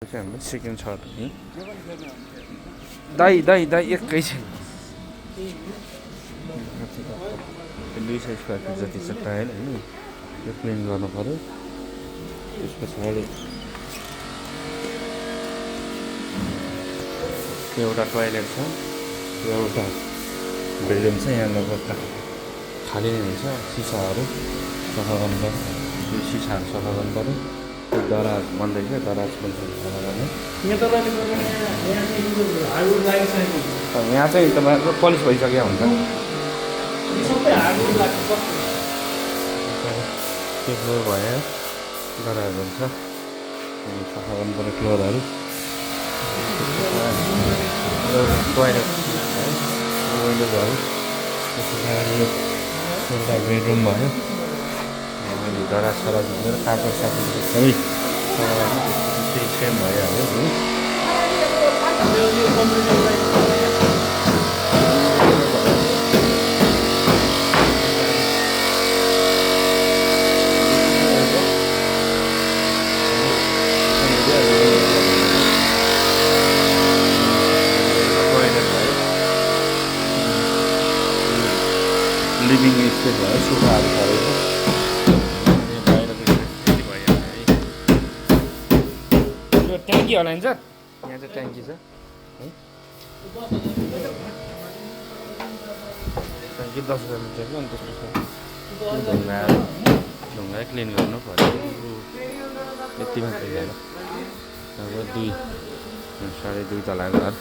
चाहिँ हाम्रो सेकेन्ड छत है दाइ दाइ दाइ एकै छ 200 स्क्वायर फिट जति छ टाइल होइन यो क्लिन गर्नु पऱ्यो त्यस पछाडि एउटा टोइलेट छ एउटा बेडरुम छ यहाँ लगभग खाली नै हुन्छ सिसाहरू सफा गर्नु पर्यो यो सिसाहरू सफा गर्नु पऱ्यो त्यो दराज बन्दैछ दराज पनि सफा गर्ने यहाँ चाहिँ तपाईँहरूको पलिस भइसक्यो हुन्छ त्यो फ्लोर भयो दराज हुन्छ सफा गर्नु पऱ्यो फ्लोरहरू टोइलेट विन्डोजहरू त्यस पछाडि एउटा बेडरुम भयो अहिले दराज सराज हुँदैन कागज सागज सबै त्यही सेम भइहाल्यो है लिभिङ स्पेस भयो सोफाहरू छँदैछ यो ट्याङ्की हलाइन्छ यहाँ चाहिँ ट्याङ्की छ है ट्याङ्की 10 मिटरको अनि त्यसपछि ढुङ्गा क्लिन गर्नु पर्यो यति मात्रै छैन अब 2.5 तला घर